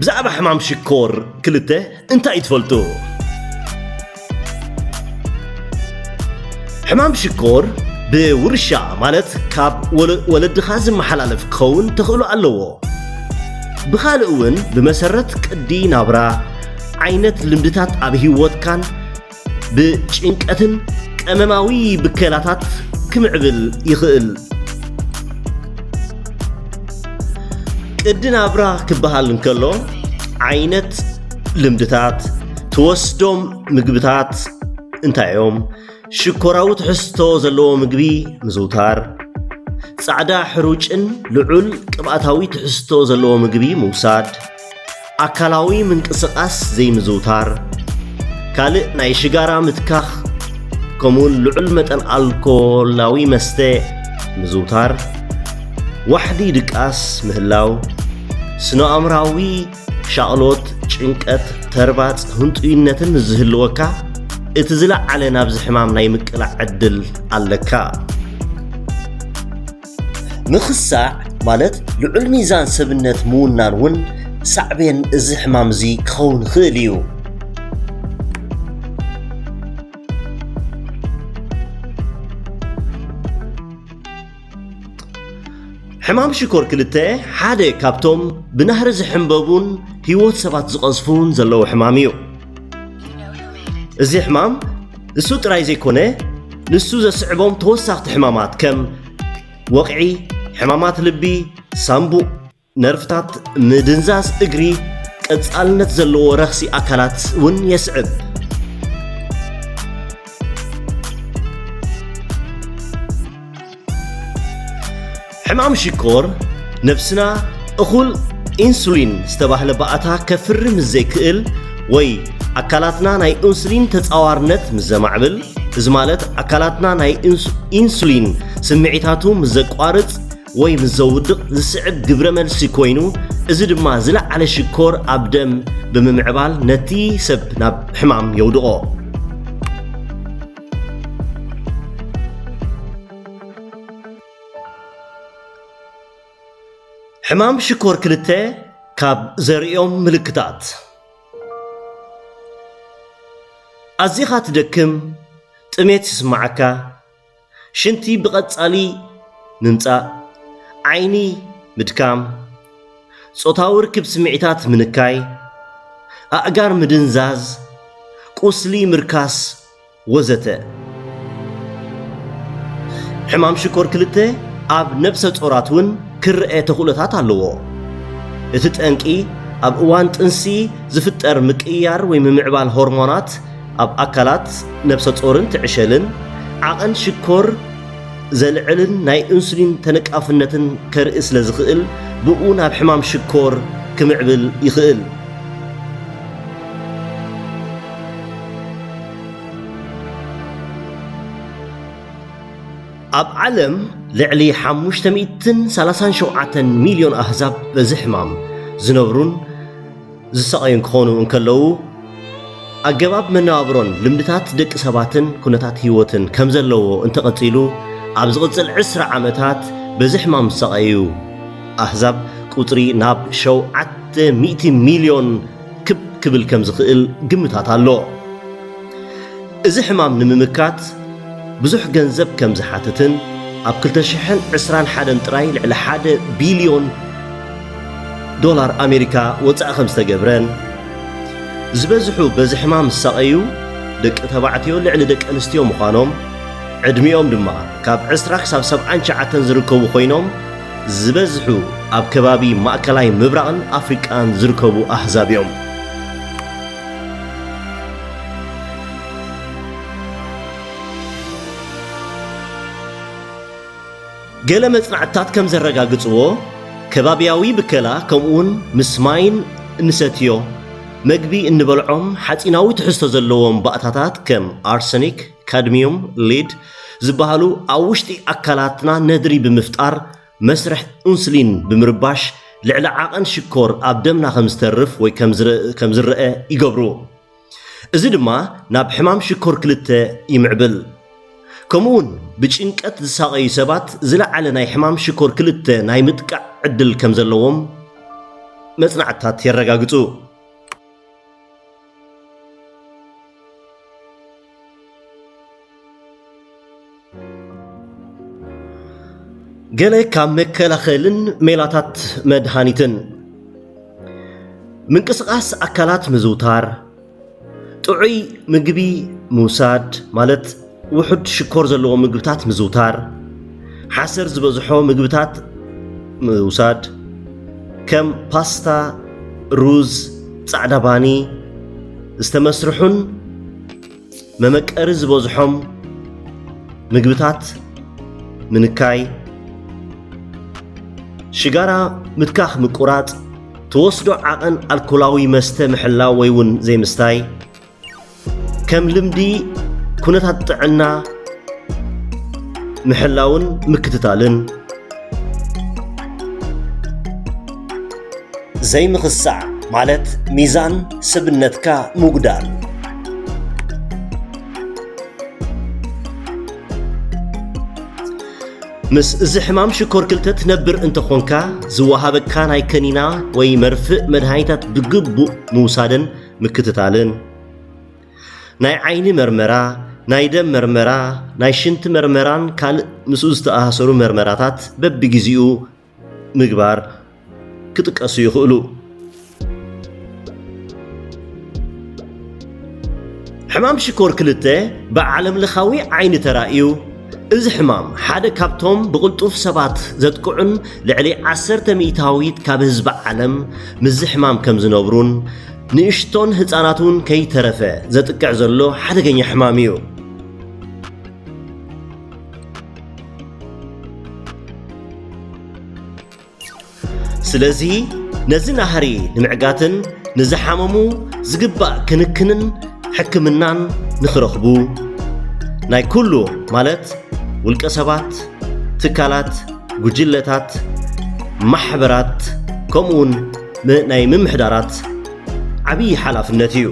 ብዛዕባ ሕማም ሽኮር ክልተ እንታይ ትፈልጡ? ሕማም ሽኮር ብውርሻ፣ ማለት ካብ ወለ-፣ ወለድኻ ዝመሓላለፍ ክኸውን ተኽእሎ ኣለዎ። ብኻልእ እውን ብመሰረት ቅዲ ናብራ፣ ዓይነት ልምድታት ኣብ ህይወትካን ብጭንቀትን ቀመማዊ ብከላታት ክምዕብል ይኽእል። ቅዲ ናብራ ክበሃል እንከሎ ዓይነት ልምድታት፣ ትወስዶም ምግብታት እንታይ እዮም? ሽኮራዊ ትሕዝቶ ዘለዎ ምግቢ ምዝውታር፣ ጻዕዳ ሕሩጭን ልዑል ቅብኣታዊ ትሕዝቶ ዘለዎ ምግቢ ምውሳድ፣ ኣካላዊ ምንቅስቓስ ዘይምዝውታር፣ ካልእ ናይ ሽጋራ ምትካኽ፣ ከምኡውን ልዑል መጠን ኣልኮላዊ መስተ ምዝውታር፣ ዋሕዲ ድቃስ ምህላው፣ ስነ-ኣእምራዊ ሻቕሎት፣ ጭንቀት፣ ተርባጽ፣ ህንጡይነትን ዝህልወካ፣ እቲ ዝለዓለ ናብዚ ሕማም ናይ ምቅላዕ ዕድል ኣለካ። ምኽሳዕ፣ ማለት ልዑል ሚዛን ሰብነት ምውናን እውን ሳዕቤን እዚ ሕማም እዚ ክኸውን ይኽእል እዩ። ሕማም ሽኮር ክልተ ሓደ ካብቶም ብናህሪ ዝሕንበቡን ህይወት ሰባት ዝቐዝፉን ዘለዉ ሕማም እዩ። እዚ ሕማም ንሱ ጥራይ ዘይኮነ፣ ንሱ ዘስዕቦም ተወሳኽቲ ሕማማት ከም ወቕዒ፣ ሕማማት ልቢ፣ ሳምቡእ፣ ነርፍታት፣ ምድንዛዝ እግሪ፣ ቀጻልነት ዘለዎ ረኽሲ ኣካላት እውን የስዕብ። ሕማም ሽኮር ነብስና እኹል ኢንሱሊን ዝተባህለ ባእታ ከፍሪ ምስ ዘይክእል ወይ ኣካላትና ናይ ኢንሱሊን ተጻዋርነት ምስ ዘማዕብል፣ እዚ ማለት ኣካላትና ናይ ኢንሱ-፣ ኢንሱሊን ስምዒታቱ ምስ ዘቋርጽ ወይ ምስ ዘውድቕ ዝስዕብ ግብረ መልሲ ኮይኑ፣ እዚ ድማ ዝለዓለ ሽኮር ኣብ ደም ብምምዕባል ነቲ ሰብ ናብ ሕማም የውድቖ። ሕማም ሽኮር ክልተ ካብ ዘርእዮም ምልክታት፣ ኣዚኻ ትደክም፣ ጥሜት ይስምዓካ፣ ሽንቲ ብቐጻሊ ምምጻእ፣ ዓይኒ ምድካም፣ ጾታዊ ርክብ ስምዒታት ምንካይ፣ ኣእጋር ምድንዛዝ፣ ቁስሊ ምርካስ፣ ወዘተ። ሕማም ሽኮር ክልተ ኣብ ነብሰ ጾራት እውን ክረአ ተኽእሎታት ኣለዎ። እቲ ጠንቂ ኣብ እዋን ጥንሲ ዝፍጠር ምቅይያር ወይ ምምዕባል ሆርሞናት ኣብ ኣካላት ነብሰ ጾርን ትዕሸልን ዓቐን ሽኮር ዘልዕልን ናይ ኢንሱሊን ተነቃፍነትን ከርኢ ስለ ዝኽእል፣ ብኡ ናብ ሕማም ሽኮር ክምዕብል ይኽእል። ኣብ ዓለም ልዕሊ ሓሙሽተ ሚእትን ሰላሳን ሸውዓተን ሚልዮን ኣህዛብ በዚ ሕማም ዝነብሩን ዝሳቐዩን ክኾኑ እንከለዉ፣ ኣገባብ መነባብሮን ልምድታት ደቂ ሰባትን ኩነታት ህይወትን ከም ዘለዎ እንተቐጺሉ፣ ኣብ ዝቕጽል ዕስራ ዓመታት በዚ ሕማም ዝሳቐዩ ኣህዛብ ቁጽሪ ናብ ሸውዓተ ሚእቲ ሚልዮን ክብ ክብል ከም ዝኽእል ግምታት ኣሎ። እዚ ሕማም ንምምካት ብዙሕ ገንዘብ ከም ዝሓትትን ኣብ ክልተ ሽሕን ዕስራን ሓደን ጥራይ ልዕሊ ሓደ ቢልዮን ዶላር ኣሜሪካ ወጻኢ ከም ዝተገብረን፣ ዝበዝሑ በዚ ሕማም ዝሳቐዩ ደቂ ተባዕትዮ ልዕሊ ደቂ ኣንስትዮ ምዃኖም፣ ዕድሚኦም ድማ ካብ ዕስራ ክሳብ ሰብዓን ትሽዓተን ዝርከቡ ኮይኖም፣ ዝበዝሑ ኣብ ከባቢ ማእከላይ ምብራቕን ኣፍሪቃን ዝርከቡ ኣህዛብ እዮም። ገለ መጽናዕትታት ከም ዘረጋግጽዎ፣ ከባብያዊ ብከላ ከምኡውን ምስ ማይን እንሰትዮ መግቢ እንበልዖም ሓጺናዊ ትሕዝቶ ዘለዎም ባእታታት ከም ኣርሰኒክ፣ ካድሚዩም፣ ሊድ ዝበሃሉ ኣብ ውሽጢ ኣካላትና ነድሪ ብምፍጣር መስርሕ ኢንሱሊን ብምርባሽ ልዕሊ ዓቐን ሽኮር ኣብ ደምና ከም ዝተርፍ ወይ ከም ዝረ-፣ ከም ዝረአ ይገብሩ። እዚ ድማ ናብ ሕማም ሽኮር ክልተ ይምዕብል። ከምኡውን ብጭንቀት ዝሳቐዩ ሰባት ዝለዓለ ናይ ሕማም ሽኮር ክልተ ናይ ምጥቃዕ ዕድል ከም ዘለዎም መጽናዕትታት የረጋግጹ። ገለ ካብ መከላኸልን ሜላታት መድሃኒትን። ምንቅስቓስ ኣካላት ምዝውታር፣ ጥዑይ ምግቢ ምውሳድ፣ ማለት ውሑድ ሽኮር ዘለዎ ምግብታት ምዝውታር፣ ሓሰር ዝበዝሖ ምግብታት ምውሳድ፣ ከም ፓስታ፣ ሩዝ፣ ጻዕዳ ባኒ፣ ዝተመስርሑን መመቀሪ ዝበዝሖም ምግብታት ምንካይ፣ ሽጋራ ምትካኽ ምቁራጽ፣ ትወስዶ ዓቐን ኣልኮላዊ መስተ ምሕላው ወይ እውን ዘይምስታይ፣ ከም ልምዲ ኩነታት ጥዕና ምሕላውን ምክትታልን። ዘይምኽሳዕ ማለት ሚዛን ሰብነትካ ምጉዳል። ምስ እዚ ሕማም ሽኮር ክልተ ትነብር እንተኾንካ፣ ዝወሃበካ ናይ ከኒና ወይ መርፍእ መድሃኒታት ብግቡእ ምውሳድን ምክትታልን። ናይ ዓይኒ መርመራ፣ ናይ ደም መርመራ፣ ናይ ሽንቲ መርመራን ካልእ ምስኡ ዝተኣሳሰሩ መርመራታት በብግዜኡ ምግባር ክጥቀሱ ይኽእሉ። ሕማም ሽኮር ክልተ ብዓለም ለኻዊ ዓይኒ ተራእዩ። እዚ ሕማም ሓደ ካብቶም ብቕልጡፍ ሰባት ዘጥቅዑን ልዕሊ ዓሰርተ ሚእታዊት ካብ ህዝቢ ዓለም ምስዚ ሕማም ከም ዝነብሩን ንእሽቶን ህጻናት እውን ከይተረፈ ዘጥቅዕ ዘሎ ሓደገኛ ሕማም እዩ። ስለዚ ነዚ ናህሪ ንምዕጋትን ንዝሓመሙ ዝግባእ ክንክንን ሕክምናን ንኽረኽቡ ናይ ኩሉ ማለት ውልቀ ሰባት፣ ትካላት፣ ጉጅለታት፣ ማሕበራት ከምኡውን ም- ናይ ምምሕዳራት ዓብዪ ሓላፍነት እዩ።